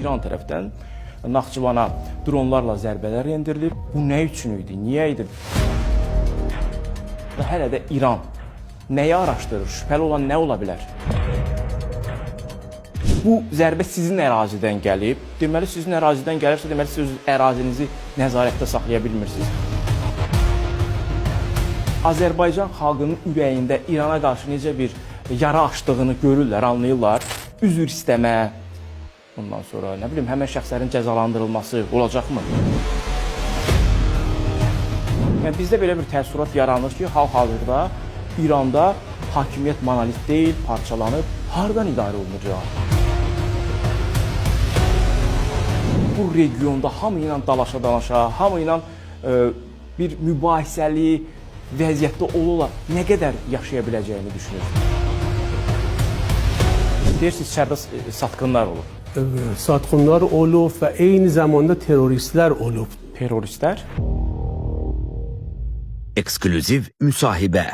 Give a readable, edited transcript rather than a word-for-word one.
İran tərəfdən Naxçıvana dronlarla zərbələr endirilib. Bu nə üçün idi? Niyə idi? Və hələ də İran nəyi araşdırır? Şübhəli olan nə ola bilər? Bu zərbə sizin ərazidən gəlib. Deməli sizin ərazidən gəlirsə, deməli siz öz ərazinizi nəzarətdə saxlaya bilmirsiniz. Azərbaycan xalqının ürəyində İrana qarşı necə bir yara açdığını görürlər, anlayırlar. Üzr istəmə, ondan sonra nə bilim həmin şəxslərin cəzalandırılması olacaqmı? Yəni bizdə belə bir təəssürat yaranır ki, hal-hazırda İranda hakimiyyət monolit deyil, parçalanıb. Hardan idarə olunur İran? Bu regionda hamı ilə dalaşa-dalaşa, hamı ilə bir mübahisəli vəziyyətdə ola-ola nə qədər yaşaya biləcəyini düşünür. Deyirsiniz, içəridə satqınlar olub. Satqınlar olub və eyni zamanda terroristlər olub. Terroristlər. Eksklüziv müsahibə.